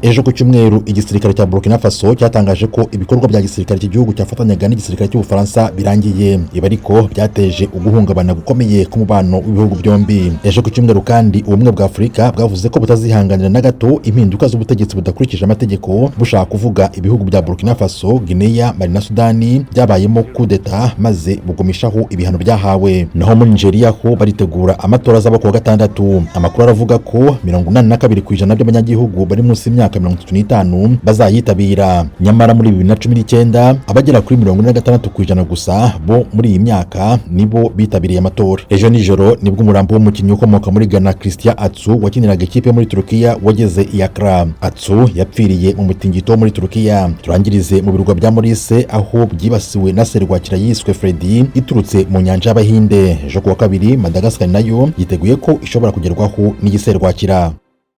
Ejo ku cyumweru, igisirikare cya Burkina Faso cyatangaje ko ibikorwa bya gisirikare iki gihugu cyafatanyaga n'igisirikare cy'Ubufaransa birangiye. Ibi ariko byateje uguhungabana gukomeye k'umubano w'ibihugu byombi. Ejo ku cyumweru kandi, Ubumwe bwa Afurika bwavuze ko butazihanganira na gato impinduka z'ubutegetsi budakurikije amategeko, bushaka kuvuga ibihugu bya Burkina Faso, Guinea, Mali na Sudani byabayemo kudeta, maze bugumishaho ibihano byahawe. Naho muri Nigeria ho baritegura amatora azaba kuwa gatandatu. Amakuru aravuga ko 82% by'abanyagihugu bari munsi y'imyaka 35 bazayitabira. Nyamara muri 2019, abagera kuri 46% gusa bo muri iyi myaka nibo bitabiriye amatora. Ejo nijoro nibwo umurambo w'umukinnyi ukomoka muri Ghana, Christian Atsu, wakiniraga ikipe muri Turukiya, wageze i Accra. Atsu yapfiriye mu mutingito wo muri Turukiya. Turangirize mu birwa bya Maurice, aho byibasiwe na serwakira yiswe Freddy iturutse mu nyanja y'Abahinde. Ejo kuwa kabiri, Madagascar nayo yiteguye ko ishobora kugerwaho n'igiserwakira.